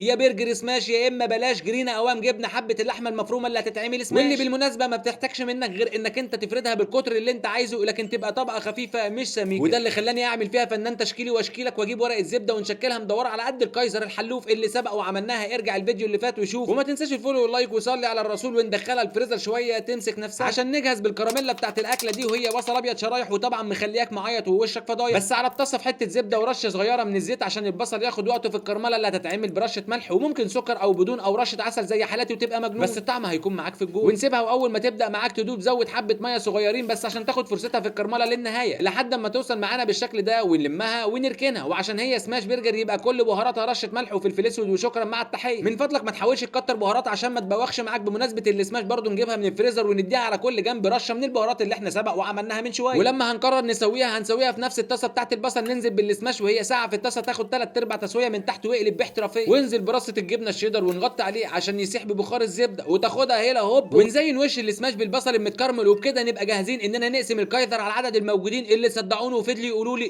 يا برجر سماش يا اما بلاش. جرينا اوام جبنا حبه اللحمة المفرومه اللي هتتعمل سماش، واللي بالمناسبة ما بتحتاجش منك غير انك انت تفردها بالقطر اللي انت عايزه، لكن تبقى طبقه خفيفة مش سميكه. وده اللي خلاني اعمل فيها فنان تشكيلي واشكيلك واجيب ورقة زبدة ونشكلها مدورة على قد الكايزر الحلوف اللي سبق وعملناها. ارجع الفيديو اللي فات وشوف، وما تنساش ال follow وال like وصلي على الرسول، وندخلها الفريزر شوية تمسك نفسها عشان نجهز بالكراميلا بتاعت الاكلة دي، وهي بصل ابيض شرايح، وطبعا مخلياك معيط ووشك فضايح، بس على الطاسه في حتة زبدة ورشه صغيرة من الزيت عشان البصل ياخد وقته في الكرمله اللي هتتعمل برشه ملح وممكن سكر او بدون او رشه عسل زي حالاتي وتبقى مجنون، بس الطعم هيكون معاك في الجول. ونسيبها، واول ما تبدا معاك تدوب زود حبه مية صغيرين بس عشان تاخد فرصتها في الكرمله للنهاية لحد ما توصل معانا بالشكل ده، ونلمها ونركنها. وعشان هي smash burger يبقى كل بهاراتها رشه ملح وفلفل اسود وشكرا مع التحية. من فضلك ما تحاولش تكتر بهارات عشان ما تبوخش معاك. بمناسبة السماش برضو نجيبها من الفريزر ونديها على كل جنب رشه من البهارات اللي احنا سبق وعملناها من شوية. ولما هنقرر نسويها هنسويها في نفس الطاسه بتاعت البصل، ننزل بالسماش وهي ساعة في الطاسه تاخد 3/4 تسويه من تحت، واقلب باحترافيه، وانزل برصه الجبنة الشيدر ونغطي عليه عشان يسيح ببخار الزبدة، وتاخدها هيلا هوب، ونزين وش السماش بالبصل المتكرمل. وبكده نبقى جاهزين اننا نقسم الكايزر على عدد الموجودين اللي صدعوني وفضلوا يقولوا لي